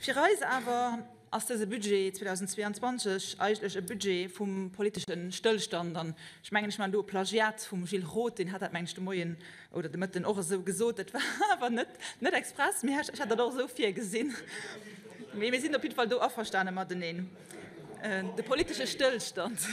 Fir eis awer ass dëse Budget 2022 eigentlech e Budget vum politesche Stëllstand. An ech mengen, ech maachen do e Plagiat vum Gilles Roth, deen hat dat, mengen ech, de Moien oder de Mëtten och esou gesot. Dat war awer net, net express, mee ech hat dat och esou virgesinn. Mee mir sinn op jidde Fall do averstane mateneen. De politesche Stëllstand,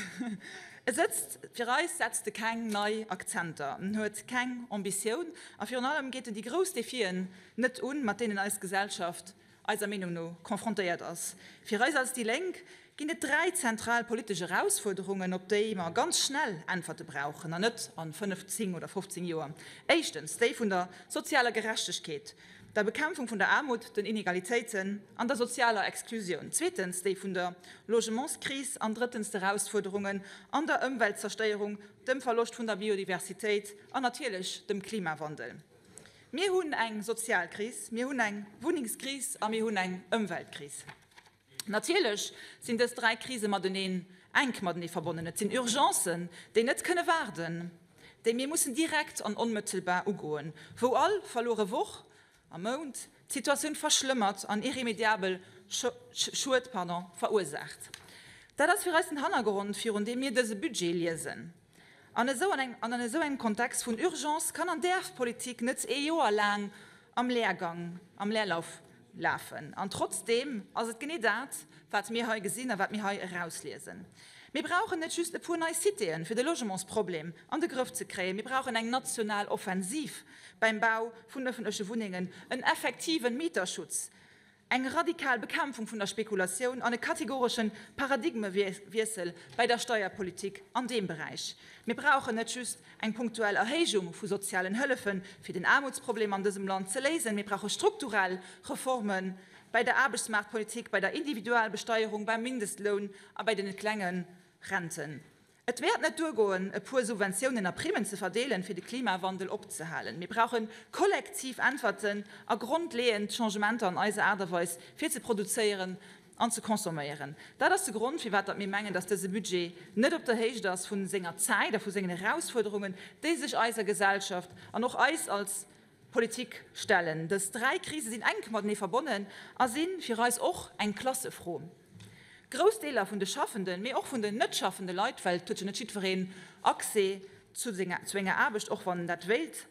e sëtzt, fir eis setzt e keng nei Akzenter, en huet keng Ambitioun a virun allem geet en déi grouss Defien net un, mat deenen eis Gesellschaft eiser Meenung no confrontéiert ass. Fir eis als déi Lénk ginn et 3 zentral politesch Erausfuerderungen, op déi mer ganz schnell Äntwerte brauchen, an net an 5, 10 oder 15 Joer. Éischtens déi vun der sozialer Gerechtegkeet, der Bekämpfung vun der Aarmut, den Inegalitéiten an der sozialer Exklusioun, zweetens déi vun der Logementskris an drëttens d'Erausfuerderungen an der Ëmweltzerstéierung, dem Verloscht vun der Biodiversitéit an natierlech dem Klimawandel. Mir hunn eng Sozialkris, mir hunn eng Wunnengskris a mir hunn eng Ëmweltkris. Natierlech sinn dës 3 Krise mateneen, enk matenee verbonnen. Et sinn Urgencen, déi net kënne waarden, déi mir mussen direkt an onmëttelbar ugoen, wou all verluere Woch a Mount d'Situatioun verschlëmmert an irremediabel Schued verursaacht. Dat ass fir eis den Hannergrond, virun deem mir dëse Budget liesen. An esou an an esou engem Kontext vun Urgence kann an däerf d'Politik net ee Joer laang am Leergang, am Leerlauf lafen. An trotzdeem ass et genee dat, wat mir hei gesinn a wat mir hei erausliesen. Mir brauchen net just e puer nei Citéen, fir de Logementsproblem an de Grëff ze kréien. Mir brauchen eng national Offensiv beim Bau vun öffentleche Wunnengen, en effektive Mieterschutz, Eng radikal Bekämpfung vun der Spekulatioun an e kategoresche Paradigmewiessel bäi der Steierpolitik an deem Beräich. Mir brauchen net just eng punktuell Erhéijung vu sozialen Hëllefen, fir den Aarmutsproblem an dësem Land ze léisen. Mir brauche strukturell Reforme bäi der Aarbechtsmaartpolitik, bei der Individualbesteierung, beim Mindestloun a bäi den klenge Renten. Et wäert net duergoen, e puer Subventiounen a Primmen ze verdeelen, fir de Klimawandel opzehalen. Mir brauche kollektiv Äntwerten a grondleeënd Changementer an eiser Aart a Weis, fir ze produzéieren an ze consomméieren. Dat ass de Grond, firwat datt mir mengen, datt dëse Budget net op der Héicht ass vu senger Zäit a vu sengen Erausfuerderungen, déi sech eiser Gesellschaft an och eis als Politik stellen. Dës 3 Krise sinn enk matenee verbonnen a si fir eis och eng Klassefro. Grouss Deeler vun de schaffenden, mee och vun den net schaffende Leit, well et huet jo net jiddwereen Accès zu enger Aarbecht, och wann en dat wéilt,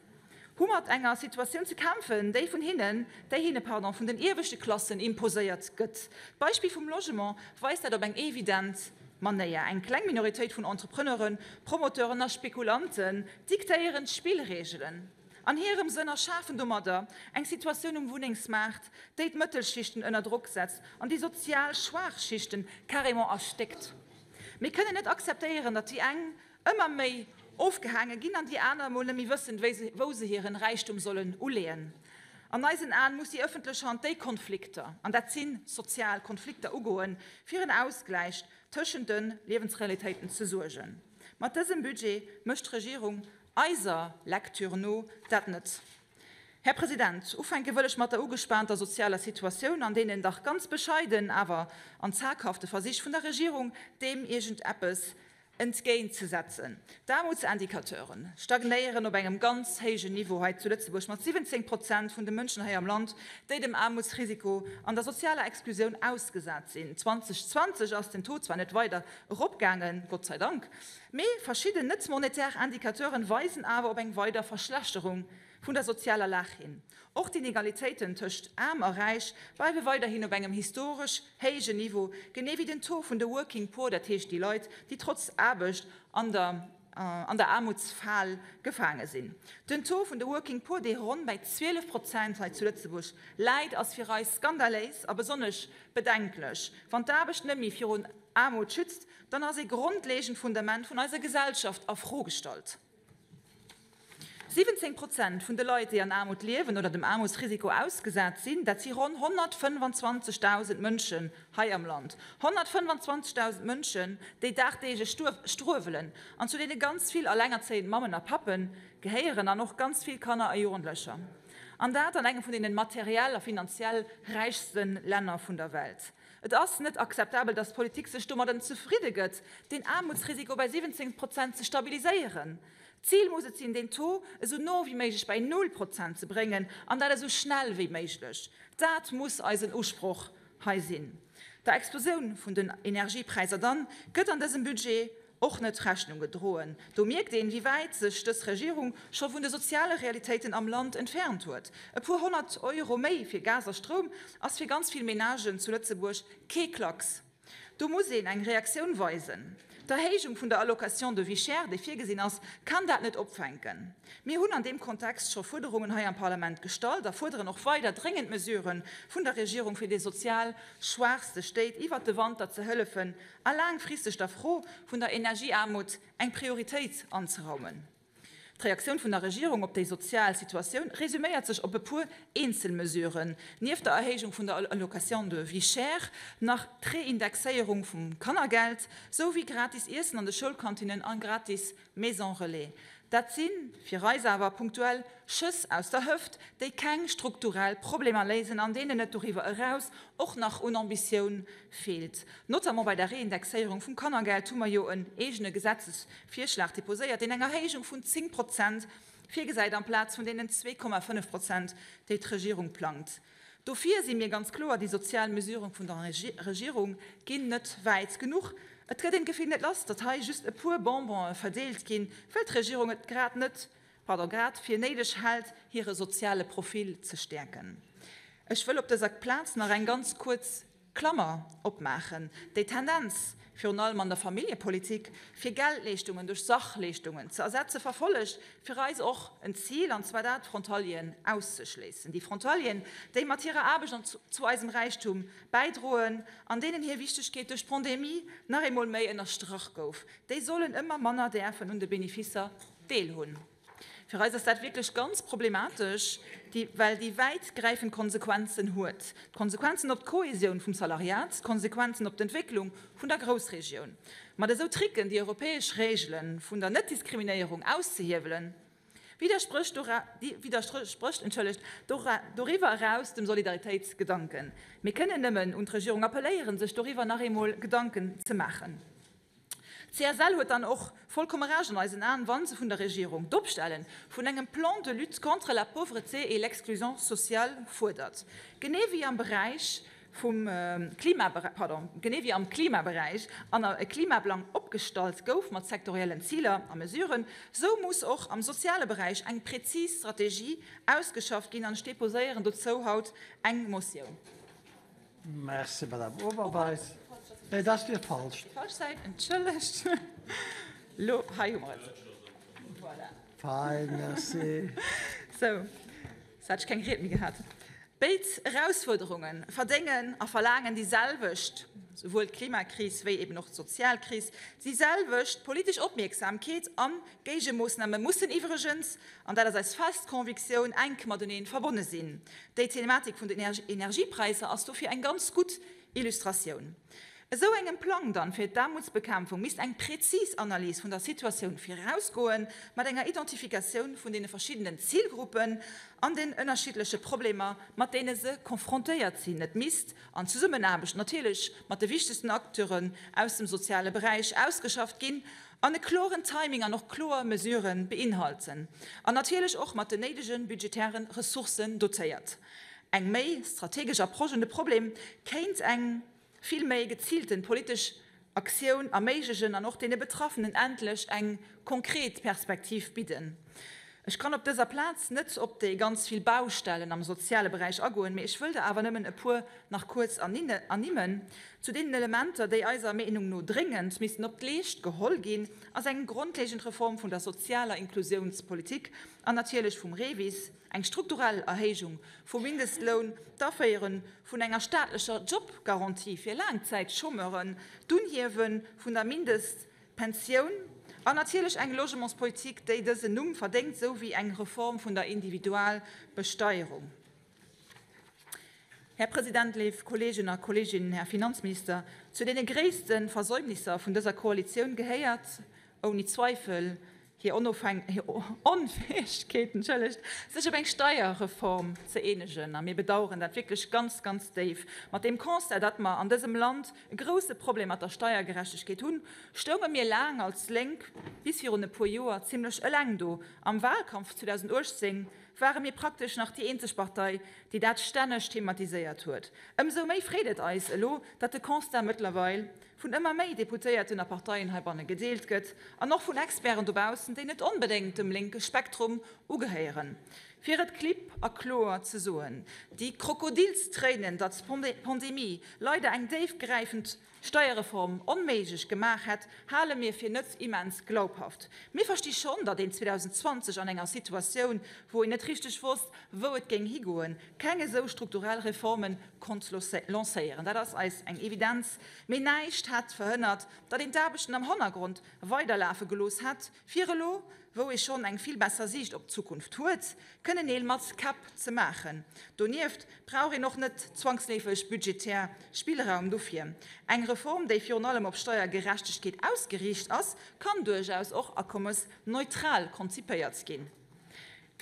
hu mat enger Situatioun ze kämpfen, déi vun hinnen, déi hinne, pardon, vun den ieweschte Klassen imposéiert gëtt. D'Beispill vum Logement weist dat op eng evident Manéier. Eng kleng Minoritéit vun Entrepreneuren, Promoteuren a Spekulanten diktéieren d'Spillreegelen. An hirem Sënn a schafen domadder eng Situatioun um Wunnengsmaart, déi d'Mëttelschichten ënner Drock setzt an déi sozial schwaach Schichten carrément erstéckt. Mir kënnen net akzeptéieren, datt déi eng ëmmer méi ofgehaange ginn an déi aner emol net méi wëssen, wou se hiren Räichtum sollen uleeën. An eisen Aen muss déi ëffentlech Hand déi Konflikter, an dat si sozial Konflikter, ugoen, fir en Ausgläich tëschent de Liewensrealitéiten ze suergen. Mat dësem Budget mécht d'Regierung eiser Lecture no dat net. Här President, ufänke wëll ech mat der ugespaanter sozialer Situatioun an deenen dach ganz bescheiden, awer an zaghafte Versich vun der Regierung, deem iergend eppes entgéint ze setzen. D'Aarmutsindicateuren stagnéieren op engem ganz héijen Niveau hei zu Lëtzebuerg mat 17 Prozent vun de Mënschen hei am Land, déi dem Aarmutsrisiko an der sozialer Exklusioun ausgesat sinn. 2020 ass den Taux zwar net weider eropgaangen, Gott sei Dank, Mee verschidden net monetär Indicateuren weisen awer op eng weider Verschlechterung vun der sozialer Lag hin. Och d'Inegalitéiten tëscht Aarm a Räich bleiwe weiderhin op engem historesch héijen Niveau, genee wéi den Taux vun de Working Poor, dat heescht déi Leit, déi trotz Aarbecht an der an der Aarmutsfal gefaange sinn. Den Taux vun de Working Poor, dee ronn bäi 12 Prozent hei zu Lëtzebuerg läit, ass fir eis skandaléis a besonnesch bedenklech, wann d'Aarbecht net méi virun Aarmut schützt, dann ass ee grondlegend Fundament vun eiser Gesellschaft a Fro gestallt. 17 Prozent vun de Leit, déi an Aarmut liewen oder dem Aarmutsrisiko ausgesat sinn, dat si ronn 125.000 Mënschen hei am Land. 125.000 Mënschen, déi dagdeeglech struewelen an zu deene ganz vill allengerzéiend Mammen a Pappe gehéieren an och ganz vill Kanner a Jugendlecher. An dat an engem vun deene materiell a finanziell räichste Länner vun der Welt. Et ass net akzeptabel, dass d'Politik sech domadden zefridde gëtt, den Aarmutsrisiko bei 17 Prozent ze stabiliséieren. D'Zil muss et sinn, deen Taux esou no wéi méiglech bäi null Prozent ze bréngen, an dat esou schnell wéi méiglech. Dat muss eisen Usproch. Hei sinn. Der Explosioun vun den Energiepräisser dann gëtt an dësem Budget och net Rechnung gedroen. Do mierkt een, wéi wäit sech dës Regierung scho vun de soziale Realitéiten am Land entfernt huet. E puer 100 Euro méi fir Gas a Stroum ass fir ganz vill Menagen zu Lëtzebuerg kee Klacks. Do muss een eng Reaktioun weisen. D'Erhéijung vun der Allocation de vie chère, déi virgesinn ass, kann dat net opfänken. Mir hunn an deem Kontext scho Fuerderungen hei am Parlament gestallt a fuerderen och weider dréngend Mesurë vun der Regierung, fir déi sozial schwaachste Stéit iwwert de Wanter ze hëllefen a laangfristeg der Fro vun der Energieaarmut eng Prioritéit anzeraumen. D'Reaktioun vun der Regierung op déi sozial Situatioun resuméiert sech op e puer eenzel Mesuren, nieft der Erhéijung vun der Allocation de vie chère nach d'Reindexéierung vum Kannergeld, sou wéi gratis Iessen an de Schoulkantinnen a gratis Maison relais. Dat si fir eis awer punktuell Schëss aus der Hëft, déi keng strukturell Problemer léisen an deenen et doriwwer eraus och nach un Ambitioun feelt. Notamment bei der Reindexéierung vum Kannergeld hu mer jo en eegene Gesetzesvirschlag deposéiert, deen eng Erhéijung vun 10 Prozent virgesäit amplaz vun deenen 2,5 Prozent, déi d'Regierung plangt. Dofir si mir ganz kloer, déi sozial Mesuren vun der Regierung ginn net wäit genuch. Et gëtt een d'Gefill net lass, datt hei just e puer Bonbonë verdeelt ginn, well d'Regierung et grad net, pardon, grad fir néideg hält, hire soziale Profil ze stäerken. Ech wëll op dëser Plaz nach eng ganz kuerz Klammer opmaachen, déi Tendenz, virun allem an der Familljepolitik, fir Geldleeschtungen duerch Sachleeschtungen ze ersetze verfollegt fir eis och en Zil, an zwar dat, d'Frontalieren auszeschléissen. Déi Frontalieren, déi mat hirer Aarbecht an zu eisem Räichtum bäidroen an deenen hir Wichtegkeet duerch d'Pandemie nach eemol méi ënnerstrach gouf, déi sollen ëmmer manner däerfen un de Beneficer deelhunn. Fir eis ass dat wierklech ganz problematesch, well déi wäitgräifend Konsequenzen huet. D'Konsequenzen op d'Kohesioun vum Salariat, d'Konsequenzen op d'Entwécklung vun der Groussregioun. Mat esou Tricken déi europäesch Regele vun der Netdiskriminéierung auszehiewelen, widdersprécht doriwwer eraus dem Solidaritéitsgedanken. Mir kënnen nëmmen un d'Regierung appelléieren, sech doriwwer nach eemol Gedanken ze maachen. D'CSL huet dann och vollkomme Recht an eisen Aen, wa se vun der Regierung d'Opstelle vun engem Plan de lutte contre la pauvreté et l'exclusion sociale fuerdert. Genee wéi am Beräich vum Klima, pardon, genee wéi am Klimaberäich an e Klimaplang opgestallt gouf mat sektoriellen Ziler a Mesuren, sou muss och am soziale Beräich eng präzis Strategie ausgeschafft ginn an ech deposéieren dozou haut eng Motioun. Merci, Madame Oberweis. Nee, dat ass déi falsch. Déi falsch Säit, entschëllegt. Lo, hei hu mer et. Voilà. Fein, merci. Sou, elo hat ech keng Ried méi gehat. Béid Erausfuerderunge verdéngen a verlaangen déi selwecht, souwuel d'Klimakris wéi eben och d'Sozialkris, déi selwecht politesch Opmierksamkeet a Géigemoossname mussen iwwregens, an dat ass eis fest Convictioun, enk matenee verbonne sinn. Déi Thematik vun den Energiepräisser ass dofir eng ganz gutt Illustratioun. Esou engem Plang dann fir d'Aarmutsbekämpfung misst eng präzis Analys vun der Situatioun virausgoen, mat enger Identifikatioun vun deene verschiddenen Zilgruppen an den ënnerschiddleche Problemer, mat deene se confrontéiert sinn. Et misst, an Zesummenaarbecht natierlech mat de wichtegsten Acteuren aus dem soziale Beräich, ausgeschafft ginn an e kloren Timing an och kloer Mesurë beinhalten an natierlech och mat den néidege budgetäre Ressourcen dotéiert. Eng méi strategesch Approche un de Problem kéint eng vill méi geziilten politesch Aktioun erméiglegen an och deene Betraffenen endlech eng konkret Perspektiv bidden. Ech kann op dëser Plaz net op déi ganz vill Baustellen am soziale Beräich agoen, mee ech wëll der awer nëmmen e puer nach kuerz ernimmen. Zu deenen Elementer, déi eiser Meenung no dréngend missten op d'Leescht geholl ginn, ass eng grondlegend Reform vun der sozialer Inklusiounspolitik an natierlech vum REVIS, eng strukturell Erhéijung vum Mindestloun, d'Aféiere vun enger staatlecher Jobgarantie fir Laangzäitchômeuren, d'Unhiewe vun der Mindest. Pensioun an natierlech eng Logementspolitik, déi dësen Numm verdéngt, esou wéi eng Reform vun der Individualbesteierung. Här President, léif Kolleegen a Kolleeginnen, Här Finanzminister, zu deene gréisste Versäumnisser vun dëser Koalitioun gehéiert ouni Zweifel hir Onfäegkeet, entschëllegt, sech op eng Steierreform ze eenegen. A mir bedauern dat wierklech ganz, ganz déif. Mat deem Constat, datt mer an dësem Land e grouse Problem mat der Steiergerechtegkeet hunn, stounge mir laang als Lénk bis virun e puer Joer zimlech eleng do. Am Wahlkampf 2018. ware mir praktesch nach déi eenzeg Partei, déi dat stänneg thematiséiert huet. Ëmsou méi freet et eis elo, datt de Constat mëttlerweil vun ëmmer méi Deputéierten a Parteien heibanne gedeelt gëtt an och vun Experten dobaussen, déi net onbedéngt dem lénke Spektrum ugehéieren. Fir et klipp a kloer ze soen, Déi Krokodilstréinen, datt d'Pandemie leider eng déifgräifend Steierreform onméiglech gemaach hätt, hale mir fir net immens glaubhaft. Mir versti schonn, datt een 2020 an enger Situatioun, wou een net richteg wosst, wou et géing higoen, keng esou strukturell Reforme konnt lancéieren. Dat ass eis eng Evidenz. Mee näischt hätt verhënnert, datt een d'Aarbechten am Hannergrond weiderlafe gelooss hätt, fir elo, wou ee schonn eng vill besser Siicht op d'Zukunft huet, kënnen Neel mat Käpp ze maachen. Donieft brauch een och net zwangsleefeg budgetär Spillraum dofir. Eng Reform, déi virun allem op Steiergerechtegkeet ausgeriicht ass, kann duerchaus och akommesneutral konzipéiert ginn.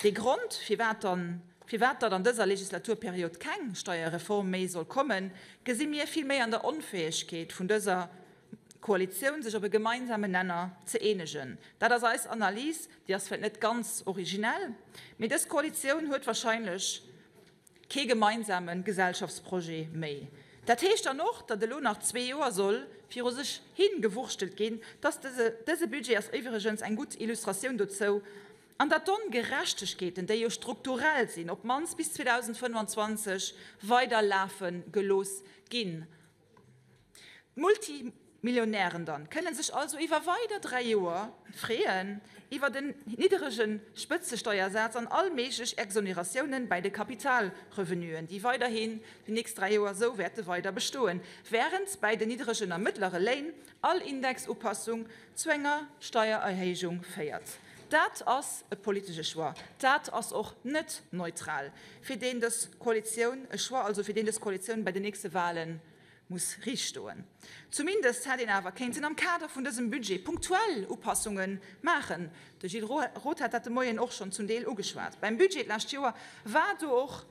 De Grond, firwat dann firwat datt an dëser Legislaturperiod keng Steierreform méi soll kommen, gesi mir vill méi an der Onfäegkeet vun dëser Koalitioun, sech op e gemeinsamen Nenner ze eenegen. Dat ass eis Analys, déi ass vläicht net ganz originell, mee dës Koalitioun huet wahrscheinlech kee gemeinsame Gesellschaftsprojet méi. Dat heescht dann och, datt elo nach zwee Joer soll viru sech hi gewurschtelt ginn, datt dëse Budget ass iwwregens eng gutt Illustratioun dozou, an datt d'Ongerechtegkeeten, déi jo strukturell sinn, op d'mannst bis 2025 weider lafe gelooss ginn. D'Multimillionären dann kënnen sech also iwwer weider 3 Joer freeën iwwer en nidderege Spëtzesteiersaz an all méiglech Exoneratiounen bäi de Kapitalrevenuen, déi weiderhin déi nächst 3 Joer esou wäerte weider bestoen, wärend bäi den nidderegen a mëttlere Léin all Indexupassung zu enger Steiererhéijung féiert. Dat ass e politesche Choix. Dat ass och net neutral, fir deen dës Koalitioun, e Choix also, fir deen dës Koalitioun bei den nächste Wahle muss riichtstoen. Zumindest hätt een awer kéinten am Kader vun dësem Budget punktuell Upassunge maachen. De Gilles Roth hat dat de Moien och schonn zum Deel ugeschwat. Beim Budget d'lescht Joer war do och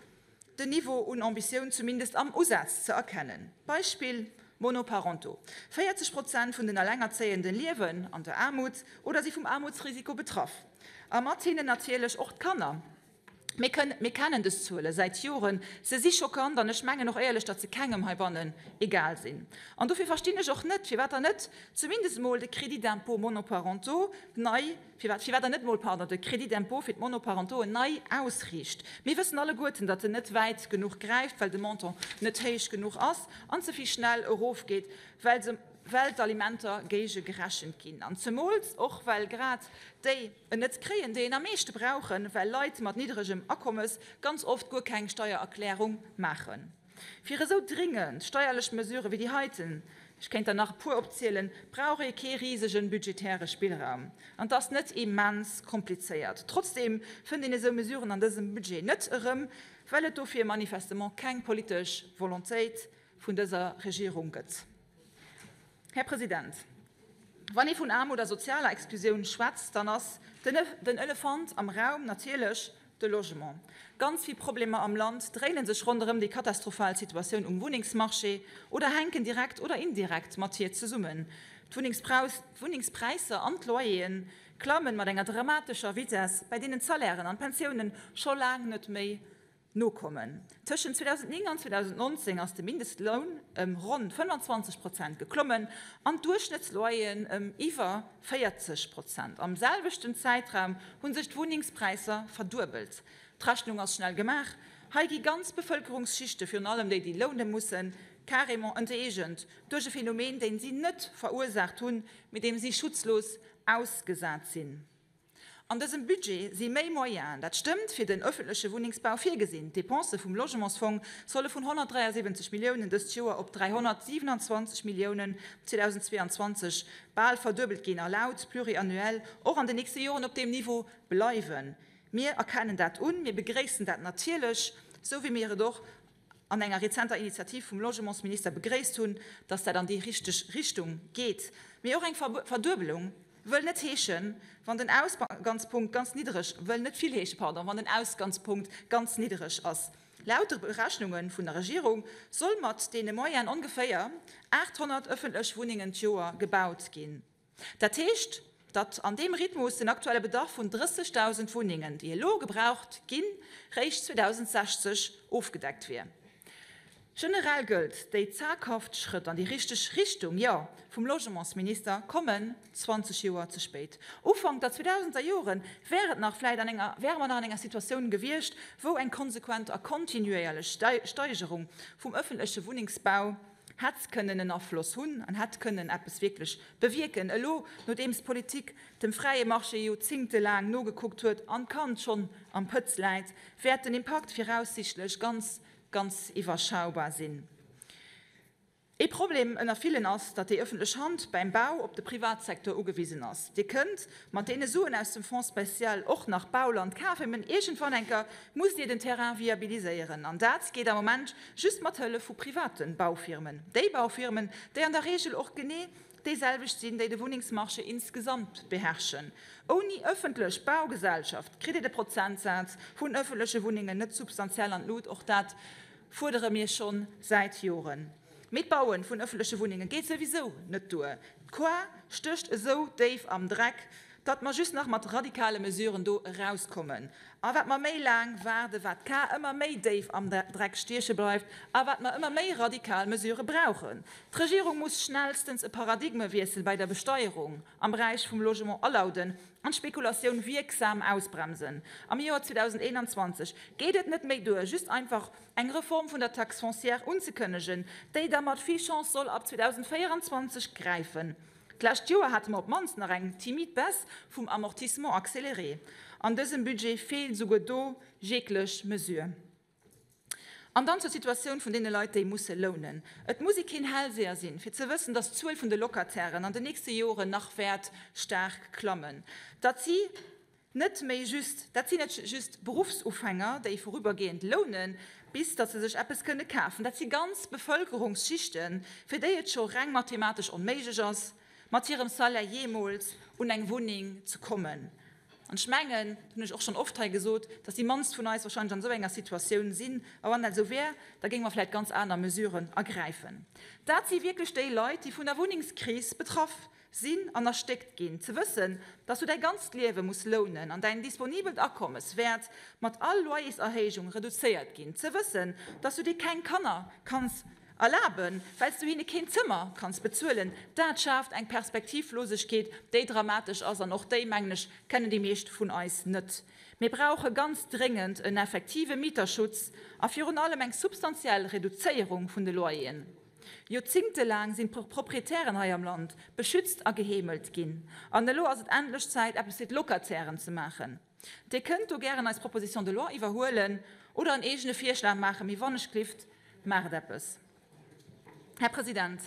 den Niveau un Ambitioun zumindest am Usaz ze erkennen. Beispill Monoparentaux, 40 Prozent vun den Allengerzéienden liewen an der Aarmut oder si vum Aarmutsrisiko betraff. A mat hinnen natierlech och d'Kanner. Mir kennen dës Zuele säit Joren, se si schockant an ech mengen och éierlech, datt se kengem heibannen egal sinn. An dofir verstinn ech och net, firwat der net zumindest emol de Crédit d'impôt monoparentaux nei Firwat, firwat dann net mol, pardon, de Crédit d'impôt fir d'Monoparentoen nei ausriicht? Mir wëssen alleguerten, datt en net wäit genuch gräift, well de Montant net héich genuch ass an ze vill schnell erofgeet, well se, well d'Alimenter géige gerechent ginn. An zemools och, well grad déi en net kréien, déi en am meeschte brauchen, well Leit mat niddregem Akommes ganz oft guer keng Steiererklärung maachen. Fir esou dringend steierlech Mesurë wéi déi heiten, ech kéint der nach e puer opzielen, brauch ee kee risege budgetäre Spillraum. An et ass net immens komplizéiert. Trotzdeem fënnt een esou Mesuren an dësem Budget net erëm, well et dofir manifestement keng politesch Volontéit vun dëser Regierung gëtt. Här President, wann ee vun Aarmut a sozialer Exklusioun schwätzt, dann ass den Elefant am Raum natierlech de Logement. Ganz vill Problemer am Land dréine sech ronderëm déi katastrophal Situatioun um Wunnengsmarché oder hänken direkt oder indirekt mat hir zesummen. D'Wunnengspräisser an d'Loyere klammen mat enger dramatescher Vitess, bäi deenen d'Salairen an d'Pensiounen scho laang net méi Nokommen. Tëschent 2009 an 2019 ass de Mindestloun ëm ronn 25 Prozent geklommen an d'Duerchschnëttsloyeren ëm iwwer 40 Prozent. Am selwechten Zäitraum hu sech d'Wunnengspräisser verduebelt. D'Rechnung ass schnell gemaach, Hei gi ganz Bevëlkerungsschichte, virun allem déi, déi loune mussen, carrément enteegent duerch e Phänomen, deen si net verursaacht hunn, mee deem si schutzlos ausgesat sinn. An dësem Budget si méi Moyenen, dat stëmmt, fir den öffentleche Wunnengsbau virgesinn. D'Depensë vum Logementsfong solle vun 173 Milliounen dëst Joer op 327 Milliounen 2022 bal verduebelt ginn a laut Pluriannuel och an den nächste Joren op deem Niveau bleiwen. Mir erkennen dat un, mir begréissen dat natierlech, esou wéi mir et och an enger rezenter Initiativ vum Logementsminister begréisst hunn, dass dat an déi richteg Richtung geet. Mee och eng Verduebelung wëll net heeschen, wann den Ausgangspunkt ganz niddereg, wëll net vill heeschen, pardon, wann den Ausgangspunkt ganz niddereg ass. Laut de Berechnunge vun der Regierung soll mat deene Moyenen ongeféier 800 ëffentlech Wunnengen d'Joer gebaut ginn. Dat heescht. datt an deem Rhythmus den aktuelle Bedarf vun 30.000 Wunnengen, déi elo gebraucht ginn, réischt 2060 ofgedeckt wier. Generell gëllt, déi zaghaft Schrëtt an déi richteg Richtung, jo, vum Logementsminister kommen 20 Joer ze spéit. Ufank der 2000er Jore wär et nach vläit an enger, wäre mer nach an enger Situatioun gewiescht, wou eng konsequent a kontinuéierlech Steigerung vum ëffentleche Wunnengsbau hätt kënnen en Afloss hunn an hätt kënnen eppes wierklech bewierken. Elo, nodeems d'Politik dem fräie Marché joerzingtelaang nogekuckt huet an d'Kand schonn am Pëtz läit, wäert den Impakt viraussichtlech ganz ganz iwwerschaubar sinn. Ee Problem ënner villen ass, datt déi ëffentlech Hand bäim Bau op de Privatsecteur ugewisen ass. Dir kënnt mat deene Suen aus dem Fonds spécial och nach Bauland kafen, mä iergendwann eng Kéier musst Dir den Terrain viabiliséieren. An dat geet am Moment just mat Hëllef vu private Baufirmen. Déi Baufirmen, déi an der Reegel och genee déiselwecht sinn, déi de Wunnengsmarché insgesamt beherrschen. Ouni ëffentlech Baugesellschaft kritt Dir de Prozentsaz vun ëffentleche Wunnengen net substantiell an d'Lut. Och dat fuerdere mir scho säit Joren. Mee d'Baue vun ëffentleche Wunnenge geet souwisou net duer. D'Koa stécht esou déif am Dreck, datt mer just nach mat radikale Mesuren do erauskommen. A wat mer méi laang waarde, wat d'Ka ëmmer méi déif am Dreck stieche bleift a wat mer ëmmer méi radikal Mesurë brauchen. D'Regierung muss schnellstens e Paradigmewiessel bei der Besteierung am Beräich vum Logement alauden an d'Spekulatioun wierksam ausbremsen. Am Joer 2021 geet et net méi duer, just einfach eng Reform vun der Taxe foncière unzekënnegen, déi da mat vill Chance soll ab 2024 gräifen. D'lescht Joer hate mer op d'mannst nach eng timid Baisse vum Amortissement accéléré. An dësem Budget feelt esouguer do jeglech Mesure. An dann zur Situatioun vun deene Leit, déi musse lounen. Et muss ee keen Hellseher sinn, fir ze wëssen, datt d'Zuel vun de Locatairen an den nächste Joren nach wäert staark klammen. Datt si net méi just, dat sinn net just Beruffsufänger, déi vorübergehend lounen, bis datt se sech eppes kënne kafen. Dat si ganz Bevëlkerungsschichten, fir déi et scho reng mathematesch onméiglech ass, mat hirem Salaire jeemools un eng Wunneng ze kommen. An ech mengen, dat hunn ech och schonn oft hei gesot, datt déi mannst vun eis wahrscheinlech an esou enger Situatioun sinn. A wann dat esou wär, da géinge mer vläicht ganz aner Mesuren ergräifen. Dat si wierklech déi Leit, déi vun der Wunnengskris betraff sinn an erstéckt ginn. Ze wëssen, dass du däi ganzt Liewe muss lounen an däin disponibelt Akommes wäert mat all Loyerserhéijung reduzéiert ginn. Ze wëssen, dass du dir keng Kanner kanns erlaben, well s du hinne keen Zëmmer kanns bezuelen, dat schaaft eng Perspektivlosegkeet, déi dramatesch ass. An och déi, mengen ech, kennen déi meescht vun eis net. Mir brauche ganz dréngend en effektive Mieterschutz a virun allem eng substantiell Reduzéierung vun de Loyeren. Joerzingtelaang sinn d'Proprietären hei am Land beschützt a geheemelt ginn. An elo ass et endlech Zäit, eppes fir d'Locatairen ze maachen. Dir kënnt do gären eis Proposition de loi iwwerhuelen oder en eegene Virschlag maachen, mee wannechglift, maacht eppes. Här President,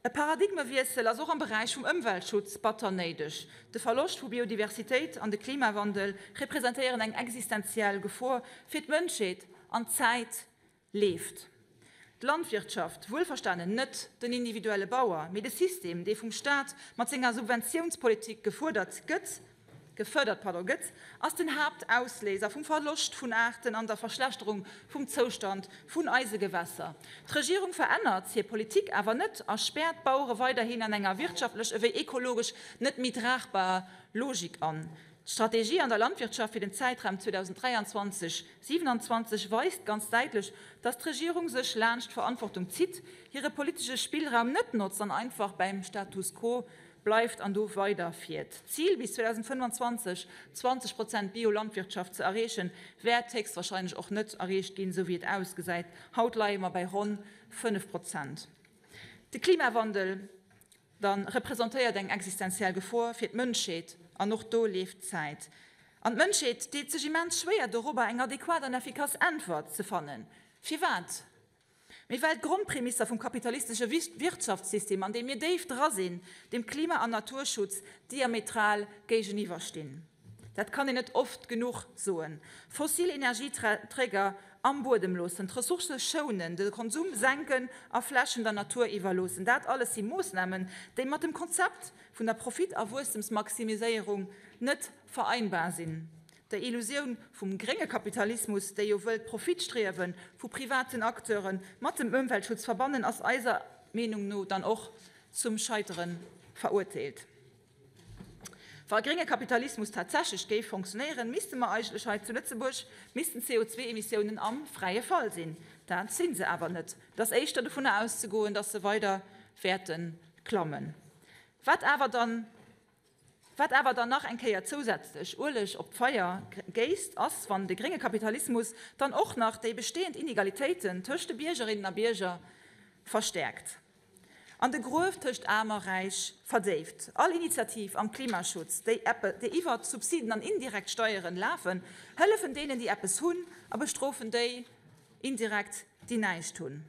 e Paradigmewiessel ass och am Beräich vum Ëmweltschutz batter néideg. De Verloscht vu Biodiversitéit an de Klimawandel representéieren eng existenziell Gefor fir d'Mënschheet an d'Zäit leeft. D'Landwirtschaft, wuelverstanen net den individuelle Bauer, mee de System, dee vum Staat mat senger Subventiounspolitik gefuerdert gëtt, gefërdert, pardon, gëtt, ass den Haaptausléiser vum Verloscht vun Aarten an der Verschlechterung vum Zoustand vun eise Gewässer. D'Regierung verännert hir Politik awer net a späert d'Bauere weiderhin an enger wirtschaftlech ewéi ekologesch net méi tragbarer Logik an. D'Strategie an der Landwirtschaft fir den Zäitraum 2023, 27 weist ganz däitlech, dass d'Regierung sech laanscht d'Verantwortung zitt, hire politesche Spillraum net notzt an einfach beim Status quo bleift an do weiderfiert. D'Zil, bis 2025 20 Prozent Biolandwirtschaft ze erreechen, wäert héchstwahrscheinlech och net erreecht ginn, esou wéi et ausgesäit. Haut leie mer bei ronn 5 Prozent. De Klimawandel da representéiert eng existenziell Gefor fir d'Mënschheet an och do leeft d'Zäit. An d'Mënschheet deet sech immens schwéier dorobber eng adequat an effikass Äntwert ze fannen. Firwat? Mee well d'Grondprämisser vum kapitalistesche Wirtschaftssystem, an deem mir déif dra sinn, dem Klima an Naturschutz diametral géigeniwwer stinn. Dat kann een net oft genuch soen. Fossil Energieträger am Buedem loossen, d'Ressourcë schounen, de Konsum senken a Flächen der Natur iwwerloossen, dat alles si Moossnamen, déi mat dem Konzept vun der Profit a Wuesstemsmaximiséierung net vereinbar sinn. Der Illusioun vum grénge Kapitalismus, déi jo wëllt d'Profitstriewe vu privaten Acteure mat dem Ëmweltschutz verbannen, ass eiser Meenung no dann och zum Scheitere verurteelt. Wa grénge Kapitalismus tatsächlech géif fonctionnéieren, misste mer eigentlech hei zu Lëtzebuerg, missten d'CO2-Emissiounen am fräie Fall sinn. Dat si se awer net. Et ass éischter dovunner auszegoen, datt se weider wäerte klammen. Wat awer dann, wat awer dann nach eng Kéier zousätzlech Ueleg op d'Feier géisst, ass, wann de grénge Kapitalismus dann och nach déi bestehend Inegalitéiten tëscht de Biergerinnen a Bierger verstäerkt. An de Gruef tëscht Aarm a Räich verdéift. All Initiativ am Klimaschutz, déi déi iwwert Subsiden an indirekt Steieren lafen, hëllefen deenen, déi eppes hunn, a bestrofen déi indirekt, déi näischt hunn.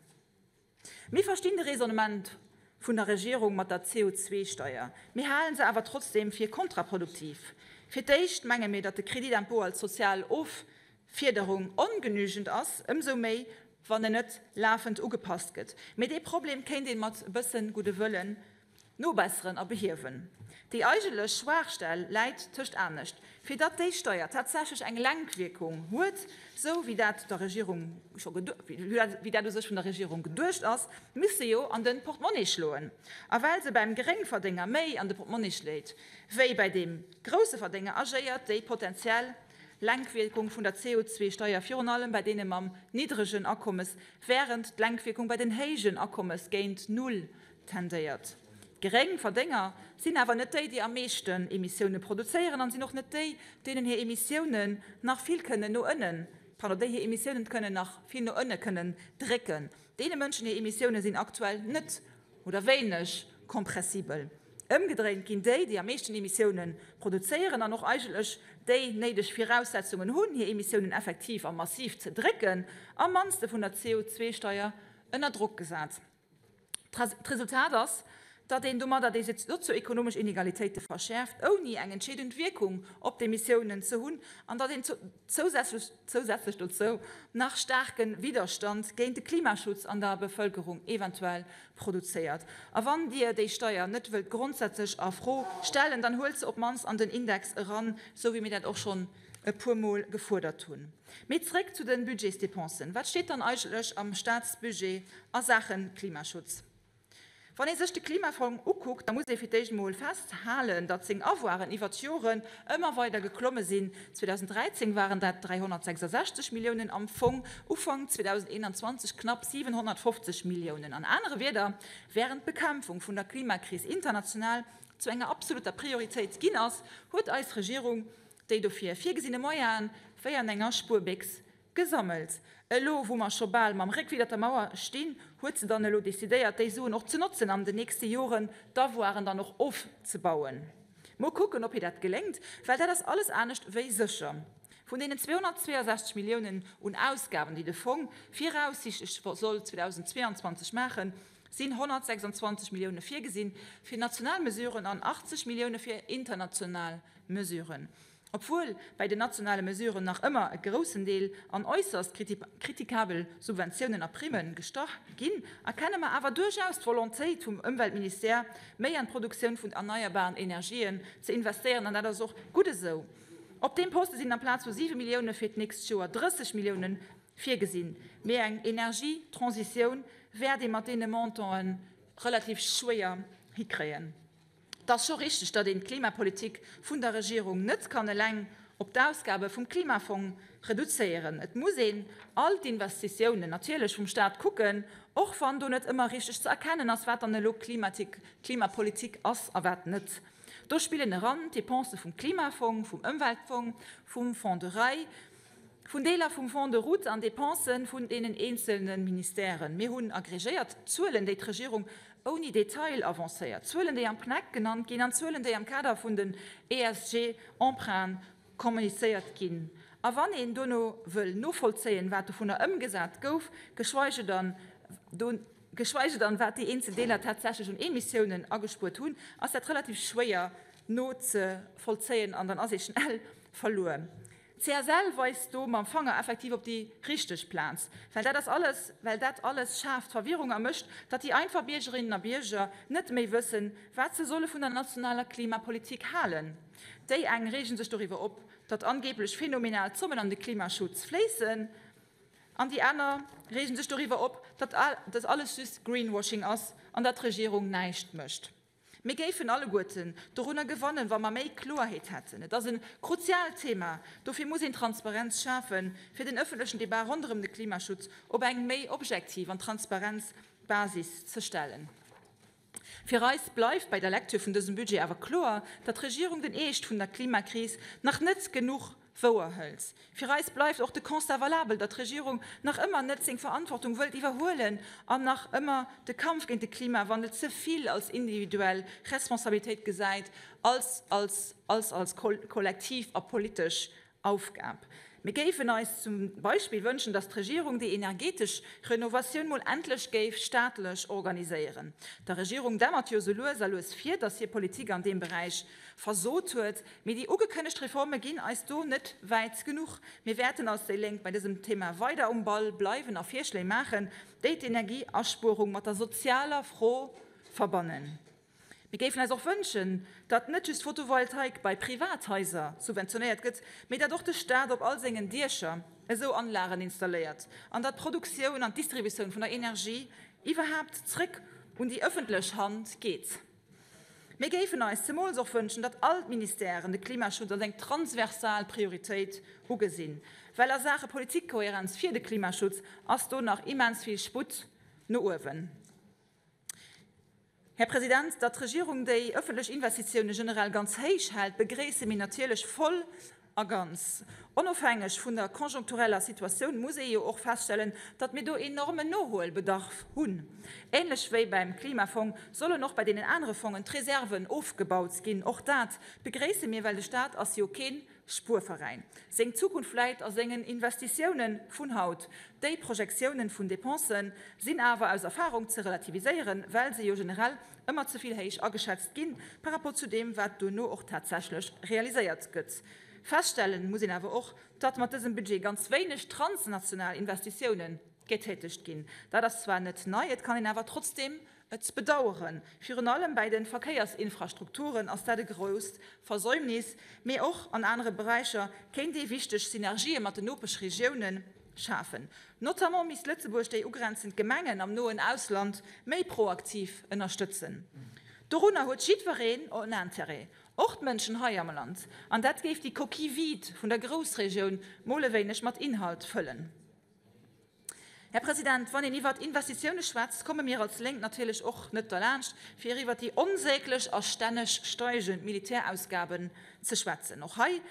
Mir verstinn de Raisonnement vun der Regierung mat der CO2-Steier, mir halen se awer trotzdeem fir kontraproduktiv. Fir d'éischt menge mir, datt de Crédit d'impôt als sozial Of-Fiederung ongenügend ass, ëmsou méi wann en net lafend ugepasst gëtt. Mee dee Problem kéint een mat e bëssen gudde Wëllen nobesseren a behiewen. Déi eigentlech Schwaachstell läit tëscht anescht, fir datt déi Steier tatsächlech eng Lenkwierkung huet, sou wéi dat der Regierung scho wéi dat u sech vun der Regierung geduecht ass, misst se jo an de Portmonni schloen. A well se beim Geréngverdénger méi an de Portmonni schléit wéi bäi deem grousse Verdénger, agéiert déi potenziell Lenkwierkung vun der CO2-Steier virun allem bei deene mam niddregen Akommes, wärend d'Lenkwierkung bei den héijen Akommes géint Null tendéiert. Geréng Verdénger sinn awer net déi, déi am meeschten Emissioune produzéieren an sinn och net déi, deenen hir Emissiounen nach vill kënnen no ënnen, pardon, déi hir Emissiounen kënnen nach vill no ënne kënnen drécken. Deene Mënschen hir Emissioune sinn aktuell net oder wéineg kompressibel. Ëmgedréint ginn déi, déi am meeschten Emissioune produzéieren an och eigentlech déi néideg Viraussetzungen hunn, hir Emissiounen effektiv a massiv ze drécken, am mannste vun der CO2-Steier ënner Drock gesat. D'Resultat ass, datt een domadder déi sozioekonomesch Inegalitéite verschäerft, ouni eng entscheedend Wierkung op d'Emissiounen ze hunn, an datt een zousätzlech dozou nach staarke Widderstand géint de Klimaschutz an der Bevëlkerung eventuell produzéiert. A wann Dir déi Steier net wëllt grondsätzlech a Fro stellen, dann huelt se op d'mannst an den Index eran, esou wéi mir dat och schonn e puermol gefuerdert hunn. Mee zréck zu de Budgetsdepensen. Wat steet dann eigentlech am Staatsbudget a Saache Klimaschutz? Wann ee sech de Klimafong ukuckt, da muss ee fir d'éischt emol festhalen, datt seng Avoiren iwwert d'Joren ëmmer weider geklomme sinn. 2013 waren dat 366 Milliounen am Fong, Ufank 2021 knapp 750 Milliounen. An anere Wierder, Wärend d'Bekämpfung vun der Klimakris international zu enger absolutter Prioritéit ginn ass, huet eis Regierung déi dofir virgesinne Moyene wéi an enger Spuerbéchs Gesammelt. Elo wou mer scho bal mam Réck widder der Mauer stinn, huet se dann elo decidéiert, déi Suen och ze notzen an den nächste Joren d'Avoiren dann och ofzebauen. Mol kucken, ob hir dat geléngt, well dat ass alles anescht wéi sécher. Vun deenen 262 Milliounen un Ausgaben, déi de Fong viraussiichtlech soll 2022 maachen, sinn 126 Millioune virgesinn fir national Mesuren an 80 Millioune fir international Mesuren. Obwuel bäi den nationale Mesuren nach ëmmer e groussen Deel an äusserst kritikabel Subventiounen a Primme gestach ginn, erkenne mer awer duerchaus d'Volontéit vum Ëmweltministère, méi an d'Produktioun vun erneierbaren Energien ze investéieren, an dat ass och gutt esou. Op deem Poste sinn amplaz vu 7 Millioune fir d'nächst Joer 30 Millioune virgesinn. Mee eng Energietransitioun wäert ee mat deene Montanten relativ schwéier hikréien. Et ass scho richteg, datt een d'Klimapolitik vun der Regierung net kann eleng op d'Ausgabe vum Klimafong reduzéieren. Et muss een all d'Investitiounen natierlech vum Staat kucken, och wann do net ëmmer richteg ze erkennen ass, wat dann elo Klimapolitik ass a wat net. Do spillen eran d'Depensë vum Klimafong, vum Ëmweltfong, vum Fonds de Rail, Vun Deeler vum Fonds de route an Dépensen vun deenen eenzelne Ministèren. Mir hunn agregéiert Zuelen, déi d'Regierung ouni Detail avancéiert, Zuelen, déi am PNEC genannt ginn an Zuelen, déi am Kader vun den ESG-Emprunten kommunizéiert ginn. A wann een dono wëll novollzéien, wat dovunner ëmgesat gouf, geschweige dann, geschweige dann, wat déi eenzel Deeler tatsächlech un Emissiounen agespuert hunn, ass dat relativ schwéier nozevollzéien an dann ass ee schnell verluer. D'CSL weist do mam Fanger effektiv op déi richteg Plaz, well dat ass alles, well dat alles schaaft Verwirrung a mécht, datt déi einfach Biergerinnen a Bierger net méi wëssen, wat se solle vun der nationaler Klimapolitik halen. Déi eng reegen sech doriwwer op, datt angeblech phänomenal Zommen an de Klimaschutz fléissen, an déi aner reegen sech doriwwer op, datt alles just Greenwashing ass an datt d'Regierung näischt mécht. Mir géifen alleguerten dorunner gewannen, wa mer méi Kloerheet hätten. Et ass e kruziaalt Thema. Dofir muss een Transparenz schafen, fir den ëffentlechen Debat ronderëm de Klimaschutz op eng méi objektiv an transparent Basis ze stellen. Fir eis bleift bei der Lektür vun dësem Budget awer kloer, datt d'Regierung den Eescht vun der Klimakris nach net genuch wouer hëlt. Fir eis bleift och de Constat valabel, datt d'Regierung nach ëmmer net seng Verantwortung wëllt iwwerhuelen an nach ëmmer de Kampf géint de Klimawandel ze vill als individuell Responsabilitéit gesäit als als als als kollektiv a politesch Aufgab. Mir géifen eis zum Beispill wënschen, datt d'Regierung déi energetesch Renovatioun mol endlech géif staatlech organiséieren. Der Regierung dämmert jo sou lues a lues vir, datt hir Politik an deem Beräich versot huet. Mee déi ugekënnegt Reforme ginn eis do net wäit genuch. Mir wäerten als déi Lénk bei dësem Thema weider um Ball bleiwen a Virschléi maachen, déi d'Energieaspuerung mat der sozialer Fro verbannen. Mir géifen eis och wënschen, datt net just Photovoltaik bei Privathaiser subventionéiert gëtt, mee datt och de Staat op all sengen Diecher esou Anlagen installéiert an datt d'Produktioun an d'Distributioun vun der Energie iwwerhaapt zréck un déi ëffentlech Hand geet. Mir géifen eis zemools och wënschen, datt all d'Ministèren de Klimaschutz als eng transversal Prioritéit ugesinn, well a Saache Politikkohärenz fir de Klimaschutz ass do nach immens vill Sputt no uewen. Här President, datt d'Regierung déi ëffentlech Investitioune generell ganz héich hält, begréisse mir natierlech voll a ganz. Onofhängeg vun der konjunktureller Situatioun muss ee jo och feststellen, datt mir do enormen Nohuelbedarf hunn. Ähnlech wéi beim Klimafong sollen och bei deenen anere Fongen d'Reserven ofgebaut ginn. Och dat begréisse mir, well de Stat ass jo keen Spuerveräin. Seng Zukunft läit a sengen Investitiounen vun haut. Déi Projektiounen vun Dépensen sinn awer aus Erfahrung ze relativiséieren, well se jo generell ëmmer ze vill héich ageschätzt ginn par rapport zu deem wat duerno och tatsächlech realiséiert gëtt. Feststellen muss een awer och, datt mat dësem Budget ganz wéineg transnational Investitiounen getätegt ginn. Dat ass zwar net nei, et kann een awer trotzdeem Et bedaueren. Virun allem bäi de Verkéiersinfrastrukturen ass dat e grousst Versäumnis, mee och an anere Beräicher kéint ee wichteg Synergië mat den Nopeschregioune schafen. Notamment misst Lëtzebuerg déi ugrenzend Gemengen am noen Ausland méi proaktiv ënnerstëtzen. Dorunner huet jiddwereen en Intérêt, och d'Mënschen hei am Land, an dat géif déi Coquille vide vun der Groussregioun mol e wéineg mat Inhalt fëllen. Här President, wann een iwwert Investitioune schwätzt, komme mir als Lénk natierlech och net derlaanscht, fir iwwert déi onsäglech a stänneg steigend Militärausgaben ze schwätzen. Och hei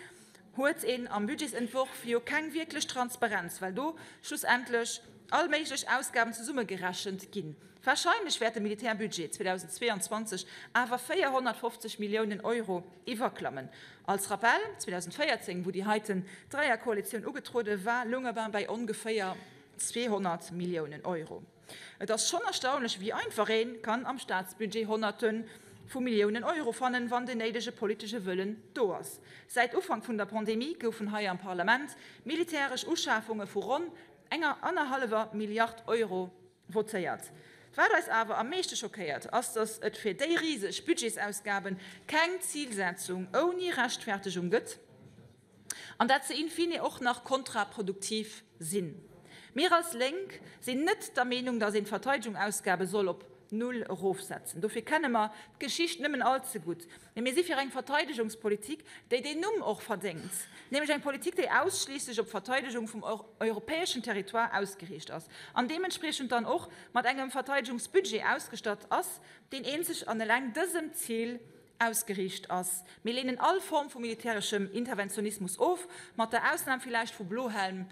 huet een am Budgetsentworf jo keng wierklech Transparenz, well do schlussendlech all méiglech Ausgaben zesummegerechent ginn. Wahrscheinlech wäert de Militärbudget 2022 awer 450 Milliounen Euro iwwerklammen. Als Rappell, 2014, wou déi heiten Dräierkoalitioun ugetruede war, loung e bäi ongeféier 200 Milliounen Euro. Et ass schonn erstaunlech, wéi einfach ee kann am Staatsbudget Honnerte vu Milliounen Euro fannen, wann den néidege politesche Wëllen do ass. Säit Ufank vun der Pandemie goufen hei am Parlament militäresch Uschafunge vu ronn enger annerhallwer Milliard Euro votéiert. Wat eis awer am meeschte schockéiert, ass, datt et fir déi riseg Budgetsausgabe keng Zilsetzung ouni Rechtfertegung gëtt an dat se in fine och nach kontraproduktiv sinn. Mir als Lénk sinn net der Meenung, datt een d'Verteidegungsausgabe soll op Null erofsetzen. Dofir kenne mer d'Geschicht nëmmen all ze gutt. Mee mir si fir eng Verteidegungspolitik, déi deen Numm och verdéngt, nämlech eng Politik, déi ausschliisslech op d'Verteidegung vum europäeschen Territoire ausgeriicht ass an deementspriechend dann och mat engem Verteidegungsbudget ausgestatt ass, deen eenzeg an eleng dësem Zil ausgeriicht ass. Mir leenen all Form vu militäreschem Interventionismus of, mat der Ausnam villäicht vu Blohelm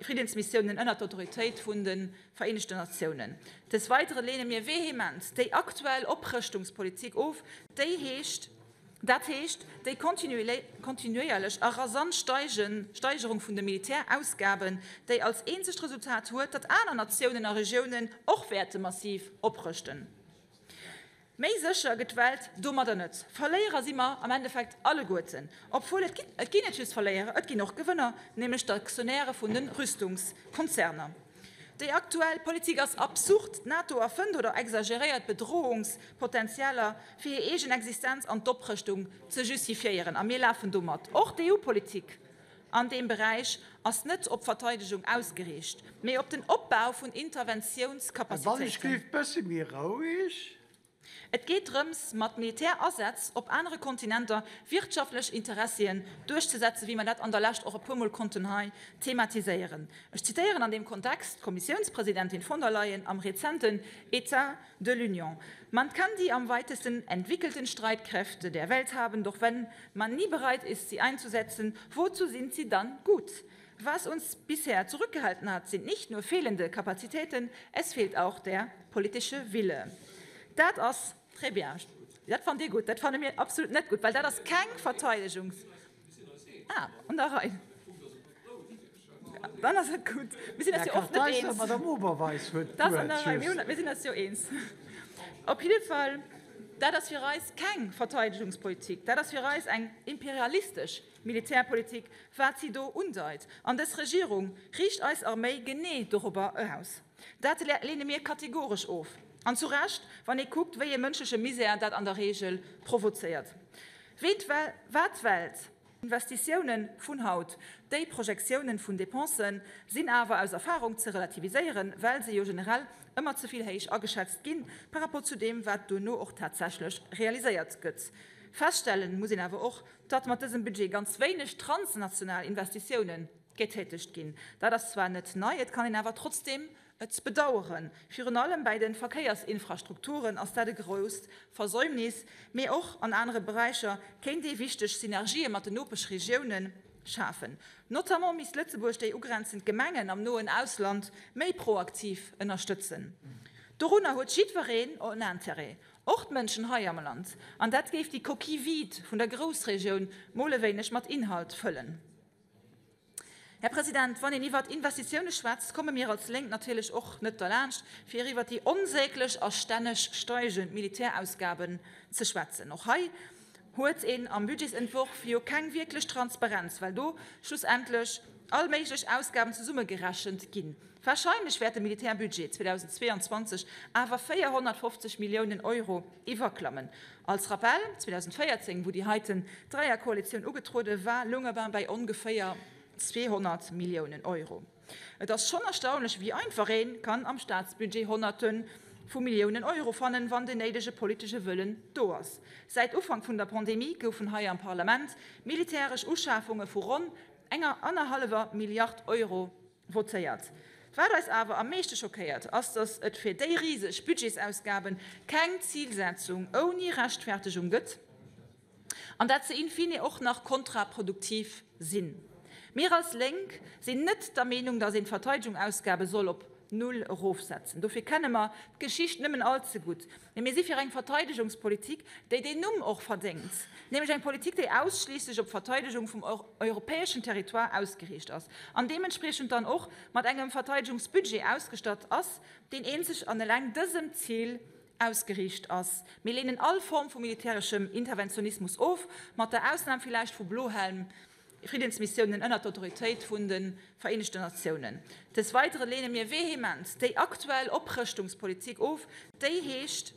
Friddensmissiounen ënnert der Autoritéit vun de Vereenegten Natiounen. Des Weidere leene mir vehement déi aktuell Oprëschtungspolitik of, déi heescht, dat heescht déi kontinuéierlech a rasant Steigerung vun de Militärausgaben, déi als eenzegt Resultat huet, datt aner Natiounen a Regiounen och wäerte massiv oprëschten. Méi sécher gëtt d'Welt domadder net. Verléierer si mer am Endeffekt alleguerten. Obwuel, et ginn, et ginn net just Verléierer, et ginn och Gewënner, nämlech d'Aktionäre vun de Rüstungskonzerner. Déi aktuell Politik ass absurd. D'NATO erfënnt oder exageréiert Bedrohungspotentialer, fir hir eegen Existenz an d'Oprëschtung ze justifiéieren. A mir lafen do mat. Och d'EU-Politik an deem Beräich ass net op Verteidegung ausgeriicht, mee op den Opbau vun Wann ech Interventiounskapazitéiten. géif bësse méi roueg. Et geet drëms, mat Militärasätz op anere Kontinenter wirtschaftlech Interessien duerchzesetzen, wéi mer dat an der Lescht och e puermol konnten hei thematiséieren. Ech zitéieren an deem Kontext d'Kommissiounspresidentin von der Leyen am rezenten État de l'Union, Man kann die am weitesten entwickelten Streitkräfte der Welt haben, doch wenn man nie bereit ist, sie einzusetzen, wozu sind sie dann gut? Was uns bisher zurückgehalten hat, sind nicht nur fehlende Kapazitäten, es fehlt auch der politische Wille. Dat ass, très bien, dat fannt Dir gutt, dat fanne mir absolut net gutt, well dat ass keng Verteidegungs. Ah, an der Rei. Dann ass et gutt. Mir sinn eis jo oft net eens. Madame Oberweis huet Dat ass an der Rei. Mir hunn, mir sinn eis jo eens. Op jidde Fall, dat ass fir eis keng Verteidegungspolitik, dat ass fir eis eng imperialistesch Militärpolitik, wat si do undeit. An dës Regierung riicht eis Arméi genee dorobber eraus. Dat leene mir kategoresch of. An zu Recht, wann ee kuckt, wéi ee mënschleche Misär dat an der Regel provozéiert. Ween wat wellt. Investitiounen vun haut. Déi Projektiounen vun Dépensen sinn awer aus Erfahrung ze relativiséieren, well se jo generell ëmmer ze vill héich ageschätzt ginn par rapport zu deem, wat duerno och tatsächlech realiséiert gëtt. Feststellen muss een awer och, datt mat dësem Budget ganz wéineg transnational Investitiounen getätegt ginn. Dat ass zwar net nei, et kann een awer trotzdeem et bedaueren. Virun allem bäi de Verkéiersinfrastrukturen ass dat e grousst Versäumnis, mee och an anere Beräicher kéint ee wichteg Synergië mat den Nopeschregiounen schafen. Notamment misst Lëtzebuerg déi ugrenzend Gemengen am noen Ausland méi proaktiv ënnerstëtzen. Dorunner huet jiddwereen en Intérêt, Och d'Mënschen hei am Land. An dat géif déi Coquille vide vun der Groussregioun mol e wéineg mat Inhalt fëllen. Här President, wann een iwwert Investitioune schwätzt, komme mir als Lénk natierlech och net derlaanscht, fir iwwert déi onsäglech a stänneg steigend Militärausgaben ze schwätzen. Och hei huet een am Budgetsentworf jo keng wierklech Transparenz, well do schlussendlech all méiglech Ausgaben zesummegerechent ginn. Wahrscheinlech wäert de Militärbudget 2022 awer 450 Milliounen Euro iwwerklammen. Als Rappell, 2014, wou déi heiten Dräierkoalitioun ugetruede war, loung e bäi ongeféier 200 Milliounen Euro. Et ass schonn erstaunlech, wéi einfach ee kann am Staatsbudget Honnerte vu Milliounen Euro fannen, wann den néidege politesche Wëllen do ass. Säit Ufank vun der Pandemie goufen hei am Parlament militäresch Uschafunge vu ronn enger annerhallwer Milliard Euro votéiert. Wat eis awer am meeschte schockéiert, ass, datt et fir déi riseg Budgetsausgabe keng Zilsetzung ouni Rechtfertegung gëtt an dat se in fine och nach kontraproduktiv sinn. Mir als Lénk sinn net der Meenung, datt een d'Verteidegungsausgabe soll op Null erofsetzen. Dofir kenne mer d'Geschicht nëmmen all ze gutt. Mee mir si fir eng Verteidegungspolitik, déi deen Numm och verdéngt, nämlech eng Politik, déi ausschliisslech op d'Verteidegung vum europäeschen Territoire ausgeriicht ass an deementspriechend dann och mat engem Verteidegungsbudget ausgestatt ass, deen eenzeg an eleng dësem Zil ausgeriicht ass. Mir leenen all Form vu militäreschem Interventionismus of, mat der Ausnam villäicht vu Blohelm Friddensmissiounen ënnert der Autoritéit vun de Vereenegten Natiounen. Des Weidere leene mir vehement déi aktuell Oprëschtungspolitik of, déi heescht,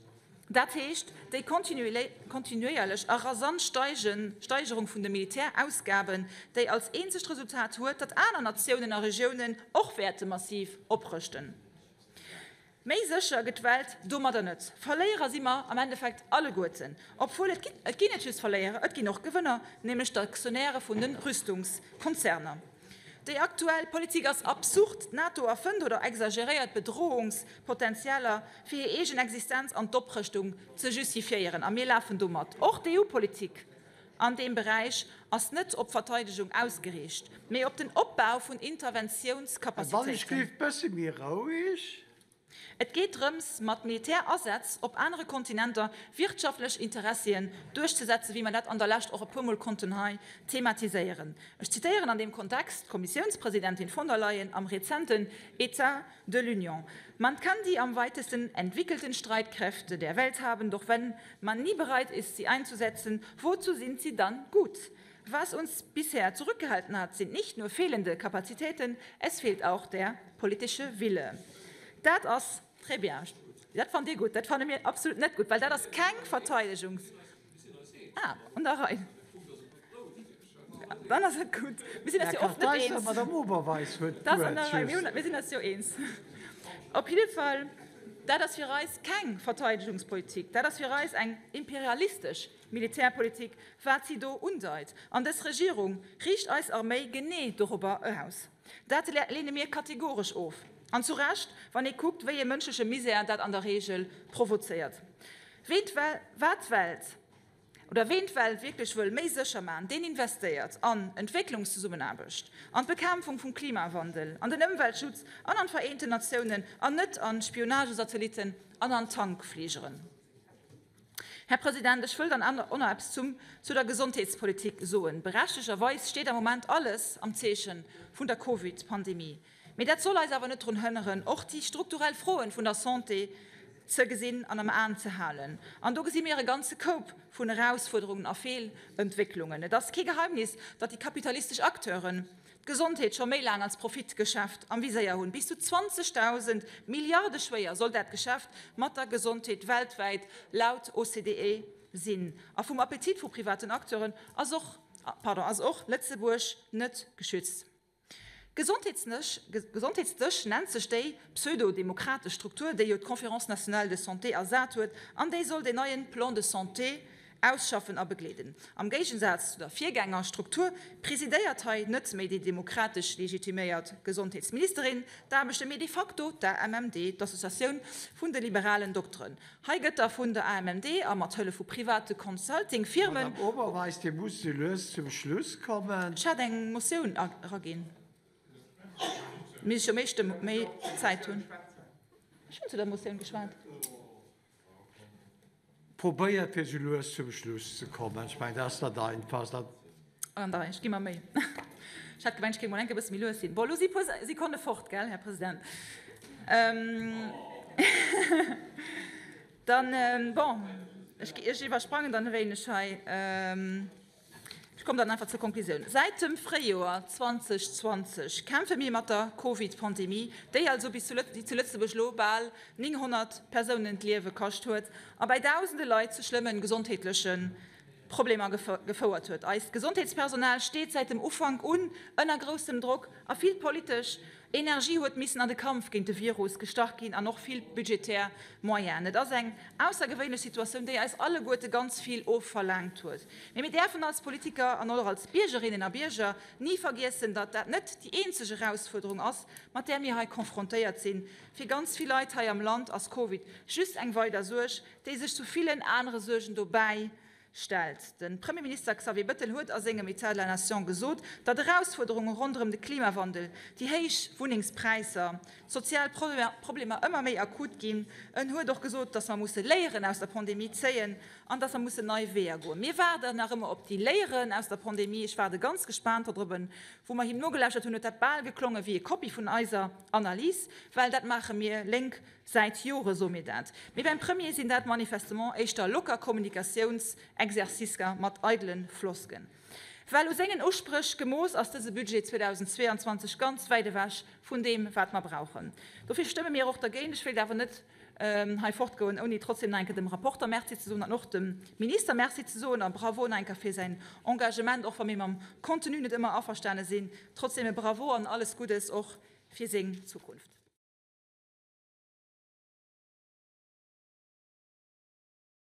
dat heescht déi kontinuéierlech a rasant Steigerung vun de Militärausgaben, déi als eenzegt Resultat huet, datt aner Natiounen a Regiounen och wäerte massiv oprëschten. Méi sécher gëtt d'Welt domadder net. Verléierer si mer am Endeffekt alleguerten. Obwuel, et ginn, et ginn net just Verléierer, et ginn och Gewënner, nämlech d'Aktionäre vun de Rüstungskonzerner. Déi aktuell Politik ass absurd. D'NATO erfënnt oder exageréiert Bedrohungspotentialer, fir hir eegen Existenz an d'Oprëschtung ze justifiéieren. A mir lafen do mat. Och d'EU-Politik an deem Beräich ass net op Verteidegung ausgeriicht, mee op den Opbau vun Wann ech Interventiounskapazitéiten. géif bësse méi roueg. Et geet drëms, mat Militärasätz op anere Kontinenter wirtschaftlech Interessien duerchzesetzen, wéi mer dat an der Lescht och e puermol konnten hei thematiséieren. Ech zitéieren an deem Kontext d'Kommissiounspresidentin von der Leyen am rezenten État de l'Union, Man kann die am weitesten entwickelten Streitkräfte der Welt haben, doch wenn man nie bereit ist, sie einzusetzen, wozu sind sie dann gut? Was uns bisher zurückgehalten hat, sind nicht nur fehlende Kapazitäten, es fehlt auch der politische Wille. Dat ass, très bien, dat fannt Dir gutt, dat fanne mir absolut net gutt, well dat ass keng Verteidegungs. Ah, an der Rei. Dann ass et gutt. Mir sinn eis jo oft net eens. Madame Oberweis huet d'Wuert. Dat ass an der Rei. Mir sinn eis jo eens. Op jidde Fall. Dat ass fir eis keng Verteidegungspolitik, dat ass fir eis eng imperialistesch Militärpolitik, wat si do undeit. An dës Regierung riicht eis Arméi genee dorobber eraus. Dat leene mir kategoresch of. An zu Recht, wann ee kuckt, wéi ee mënschleche Misär dat an der Regel provozéiert. Ween wat d'Welt oder ween d'Welt wierklech wëll méi sécher maachen, deen investéiert an Entwécklungszesummenaarbecht, an d'Bekämpfung vum Klimawandel, an den Ëmweltschutz an an d'Vereenten Natiounen an net an Spionagesatellitten an an Tankfligeren. Här President, ech wëll dann och nach eppes zum zu der Gesondheetspolitik soen. Berechtegterweis steet am Moment alles am Zeeche vun der Covid-Pandemie. Mee dat soll eis awer net drun hënneren, och déi strukturell Froen vun der Santé ze gesinn an am Aen ze halen. An do gesi mir e ganze Koup vun Erausfuerderungen a Feelentwécklungen. Et ass kee Geheimnis, datt déi kapitalistesch Acteuren d'Gesondheet scho méi laang als Profitgeschäft am Viséier hunn. Bis zu 20.000 Milliarde schwéier soll dat Geschäft mat der Gesondheet weltwäit laut OCDE sinn. A vum Appetit vu privaten Acteuren ass och, pardon, ass och Lëtzebuerg net geschützt. Gesondheetsdësch nennt sech déi pseudo-demokratesch Struktur, déi jo d'Conférence nationale de santé ersat huet an déi soll den neien Plan de santé ausschaffen a begleeden. Am Géigensaz zu der Virgängerstruktur presidéiert hei net méi déi demokratesch legitiméiert Gesondheetsministerin d'Aarbechten, mee de facto d'AMMD, d'Associatioun vun de liberalen Dokteren. Hei gëtt da vun der AMMD a mat Hëllef vu private Consulting-Firmen. Madame Oberweis, Dir musst sou lues zum Schluss kommen. Ech hat eng Motioun eraginn. Misst ech jo méi Stëmm, méi Zäit hunn. Ech hunn zu der Motioun geschwat. Probéiert fir sou lues zum Schluss ze kommen. Ech mengen, dat ass dat Einfachst. An der Rei, ech gi mer Méi. Ech hat gemengt, ech kéint mol enk e bësse méi lues sinn. Bon, elo si puer Sekonne fort, gell, Här President. Dann, bon, ech, ech iwwersprangen dann e wéineg hei. Ech kommen dann einfach zur Konklusioun. Säit dem Fréijoer 2020 kämpfe mir mat der Covid-Pandemie, déi also bis zu, déi zu Lëtzebuerg elo bal 900 Persounen d'Liewe kascht huet a bei dausende Leit zu schlëmme gesondheetleche Problemer gefouert huet. Eist Gesondheetspersonal steet säit dem Ufank un ënner groussem Drock a vill politesch Energie huet missen an de Kampf géint de Virus gestach ginn an och vill budgetär Moyenen. Et ass eng aussergewéinlech Situatioun, déi eis alleguerte ganz vill ofverlaangt huet. Mee mir däerfen als Politiker an och als Biergerinnen a Bierger ni vergiessen, datt dat net déi eenzeg Erausfuerderung ass, mat där mir hei confrontéiert sinn. Fir ganz vill Leit hei am Land ass Covid just eng weider Suerg, déi sech zu villen anere Suergen dobäi stellt. De Premierminister Xavier Bettel huet a sengem État de la Nation gesot, datt Erausfuerderunge ronderëm de Klimawandel, déi héich Wunnengspräisser, d'sozial Problemer ëmmer méi akut ginn. En huet och gesot, datt mer musse Léieren aus der Pandemie zéien an datt mer mussen nei Weeër goen. Mir waarden nach ëmmer op déi Léieren aus der Pandemie. Ech waarde ganz gespaant dodrop. Wou mer him nogelauschtert hunn, huet dat bal geklonge wéi e Kopie vun eiser Analys, well dat maache mir Lénk Säit Jore soe mir dat. Mee beim Premier sinn dat manifestement éischter locker Kommunikatiounsexercicer mat eidele Flosken. Well u sengen Uspréch gemooss ass dëse Budget 2022 ganz wäit ewech vun deem, wat mer brauchen. Dofir stëmme mir och dergéint. Ech wéilt awer net hei fortgoen, ouni trotzdem nach eng Kéier dem Rapporter Merci ze soen an och dem Minister Merci ze soen a Bravo nach eng Kéier fir säin Engagement, och wa mir mam Contenu net ëmmer averstane sinn. Trotzdem e Bravo an alles Guddes och fir seng Zukunft.